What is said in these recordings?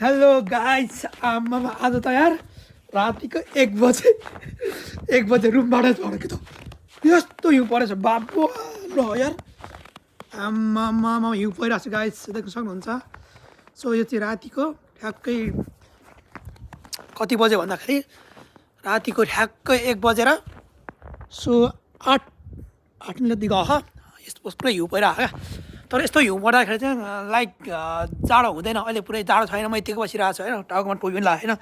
Hello guys आम्मामा आज त यार रातिको 1 बजे रुमबाट झरेको त यस्तो हिउँ परेछ बाबु ल यार आम्मामा हिउँ परिरहेको छ गाइस देख्न सक्नुहुन्छ। सो यो चाहिँ रातिको ठ्याक्कै कति बजे भन्दाखेरि रातिको ठ्याक्कै 1 बजेर सो 8 मिनट दिएको हो यस्तो पुरै हिउँ परिरहेको क्या। तर यस्तो हिउँ पर्दाखेरि चाहिँ लाइक जाडो हुँदैन। अहिले पुरै जाडो छैन, म यतिकै बसिरहेको छु होइन, टाउकोमा टोपी पनि लगाएको होइन,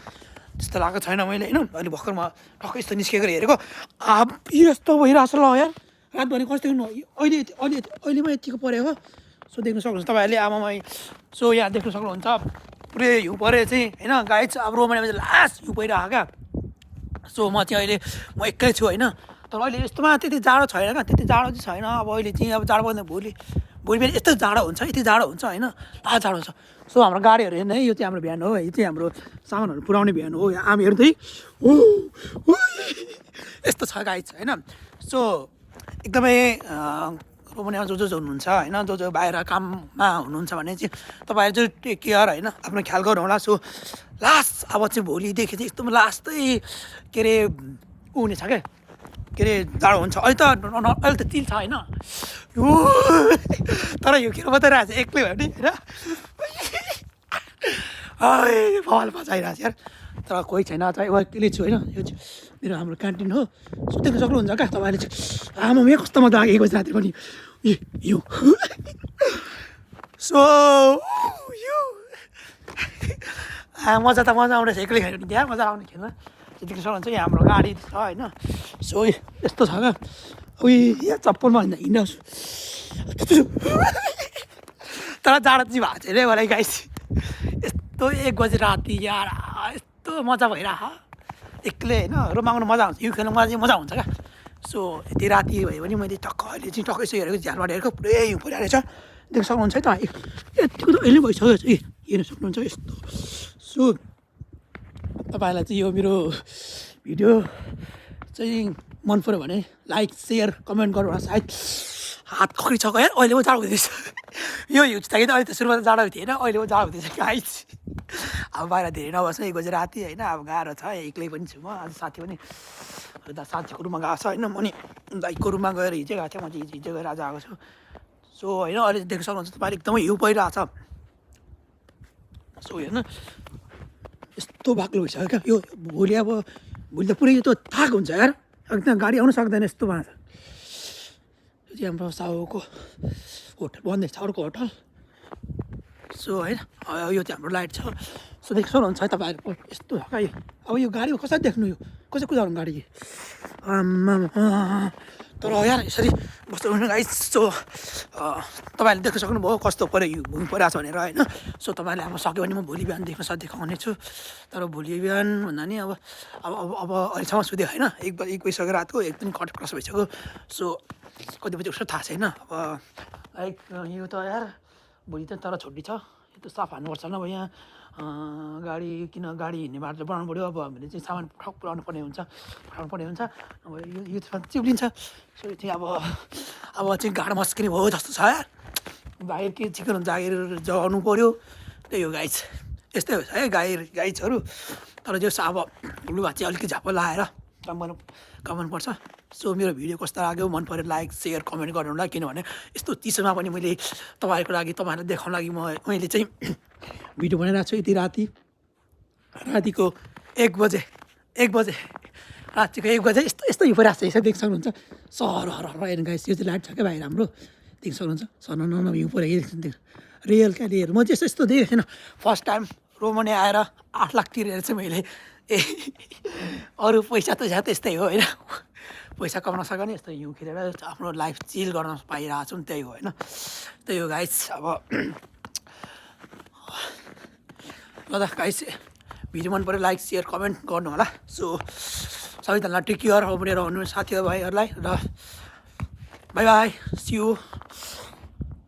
त्यस्तो लगाएको छैन मैले होइन। अहिले भर्खर म टक्कै यस्तो निस्केको हेरेको अब यस्तो भइरहेको छ ल यार रातभरि कस्तो अहिलेमा यतिको परेको। सो देख्न सक्नुहुन्छ तपाईँहरूले आमामा। सो यहाँ देख्न सक्नुहुन्छ पुरै हिउँ परे चाहिँ होइन गाइस। अब रोमानियामा चाहिँ लास्ट हिउँ परिरहेको क्या। सो म चाहिँ अहिले म एक्लै छु होइन। तर अहिले यस्तोमा त्यति जाडो छैन क्या, त्यति जाडो चाहिँ छैन। अब अहिले चाहिँ अब जाडो पर्दैन, भोलि बिहान यस्तो जाडो हुन्छ, यति जाडो हुन्छ होइन, लास्ट जाडो हुन्छ। सो हाम्रो गाडीहरू हेर्नु है, यो चाहिँ हाम्रो भ्यान हो, यो चाहिँ हाम्रो सामानहरू पुऱ्याउने भ्यान हो। आमी हेर्नु है यस्तो छ गाइस होइन। सो एकदमै रोमानियामा जो हुनुहुन्छ होइन, जो बाहिर काममा हुनुहुन्छ भने चाहिँ तपाईँहरू चाहिँ टेक केयर होइन, आफ्नो ख्याल गर्नु होला। सो लास्ट अब चाहिँ भोलिदेखि चाहिँ एकदम लास्टै के अरे ऊ हुनेछ क्या, के अरे जाडो हुन्छ। अहिले त चिल छ होइन, तर यो के बताइरहेको छ एक्लै भयो नि होइन, बल बचाइरहेको छ यार। तर कोही छैन, चाहिँ एक्लै छु होइन। यो चाहिँ मेरो हाम्रो क्यान्टिन हो। सो देख्न सक्नुहुन्छ क्या तपाईँले चाहिँ आमा यहाँ कस्तो मजा लागेको राति पनि यो सो यो मजा आउँदैछ एक्लै खेल्नु नि, त्यहाँ मजा आउने खेल्न। देख्न सक्नुहुन्छ यहाँ हाम्रो गाडी छ होइन। सो यस्तो छ क्या, यहाँ चप्पलमा हिँड्छु तर जाडो चाहिँ भएको छैन मलाई गाइस। यस्तो 1 बजी राति यार यस्तो मजा भइरहेको एक्लै होइन। रोमाउनु मजा आउँछ, यो खेल्नु चाहिँ मजा हुन्छ क्या। सो यति राति भयो भने मैले अहिले चाहिँ टक्कै यसो हेरेको, झ्यालबाट हेरेको पुरै हिउँ परिरहेको छ। देख्न सक्नुहुन्छ है त, यतिको त अहिले भइसक्यो हेर्न सक्नुहुन्छ यस्तो। सो तपाईँहरूलाई चाहिँ यो मेरो भिडियो चाहिँ मन पऱ्यो भने लाइक सेयर कमेन्ट गर्नु होला। सायद हात खक्रिसक्यो यार, अहिले पो जाडो हुँदैछ यो हिउँ चाहिँ अहिले त सुरुमा त जाडो थिएन, अहिले पो जाडो हुँदैछ गाइस। अब बाहिर धेरै नबस्नु, 1 बजी राति होइन। अब गाह्रो छ, एक्लै पनि छु म, आज साथी पनि साथीको रुममा गएको छ होइन। म नि दाइको रुममा गएर हिजो गएको थिएँ, म चाहिँ हिजो गएर आज आएको छु। सो होइन अहिले देख्न सक्नुहुन्छ तपाईँले एकदमै हिउँ परिरहेको छ। सो हेर्नु यस्तो बाक्लो भइसक्यो क्या यो। भोलि त पुरै यो त थाक हुन्छ यार, एकदम गाडी आउनु सक्दैन यस्तो भएको छ। यो चाहिँ हाम्रो साउको होटल बन्दैछ, अर्को होटल। सो होइन यो चाहिँ हाम्रो लाइट छ। सो देख्न सक्नुहुन्छ है तपाईँहरू यस्तो छ क्या। अब यो गाडीमा कसरी देख्नु, यो कसरी कुदाउनु गाडी आम्मा। तर यार यसरी बस्नु गाइस। सो तपाईँहरूले देख्न सक्नुभयो कस्तो पऱ्यो हिउँ परिरहेको छ भनेर होइन। सो तपाईँहरूले अब सक्यो भने म भोलि बिहान देखाउने छु। तर भोलि बिहान भन्दा नि अब अहिलेसम्म सुत्यो होइन, 1 बजिसक्यो रातको, एकदम क्रस भइसक्यो। सो कति बजी उठ्छ थाहा छैन। अब लाइक यो त यार भोलि त तर छुट्टी छ, यो त साफ हान्नुपर्छ अब यहाँ गाडी हिँड्ने बाटो बनाउनु पऱ्यो। अब हामीले चाहिँ सामान ठक पुऱ्याउनु पर्ने हुन्छ, अब यो चिप्लिन्छ। सो यो चाहिँ अब चाहिँ गाडो मस्किने भयो जस्तो छ यार। बाहिर के चिकन जागिर जगाउनु पऱ्यो, त्यही हो गाइस। यस्तै हो है गाइजहरू। तर जो अब लुगा चाहिँ अलिकति झापा लगाएर काम गर्नुपर्छ। सो मेरो भिडियो कस्तो लाग्यो, मन पऱ्यो लाइक सेयर कमेन्ट गर्नु होला। किनभने यस्तो चिसोमा पनि मैले तपाईँहरूको लागि, तपाईँहरूलाई देखाउनु लागि मैले चाहिँ भिडियो बनाइरहेको छु। यति रातिको 1 बजे रातिको 1 बजे यस्तो हिउँ परिरहेको छ। यसो देख्न सक्नुहुन्छ सहर हेर्नु गाइस। यो चाहिँ लाइट छ क्या बाहिर हाम्रो, देख्न सक्नुहुन्छ सन्न हिउँ परेको देख्नु रियल क्या रियल। म चाहिँ यस्तो देखेको थिएन, फर्स्ट टाइम रोमानिया आएर 8 लाख तिरेर चाहिँ मैले अरू पैसा त त्यस्तै हो होइन, पैसा कमाउन सक्यो भने यस्तो हिउँ खेलेर आफ्नो लाइफ चिल गर्न पाइरहेको छु नि, त्यही हो होइन। त्यही हो गाइस। अब ल त गाइस भिडियो मन पऱ्यो लाइक सेयर कमेन्ट गर्नु होला। सो सबैजनालाई टेक केयर, अब मेरो साथीभाइहरूलाई र बाई बाई, सी यू।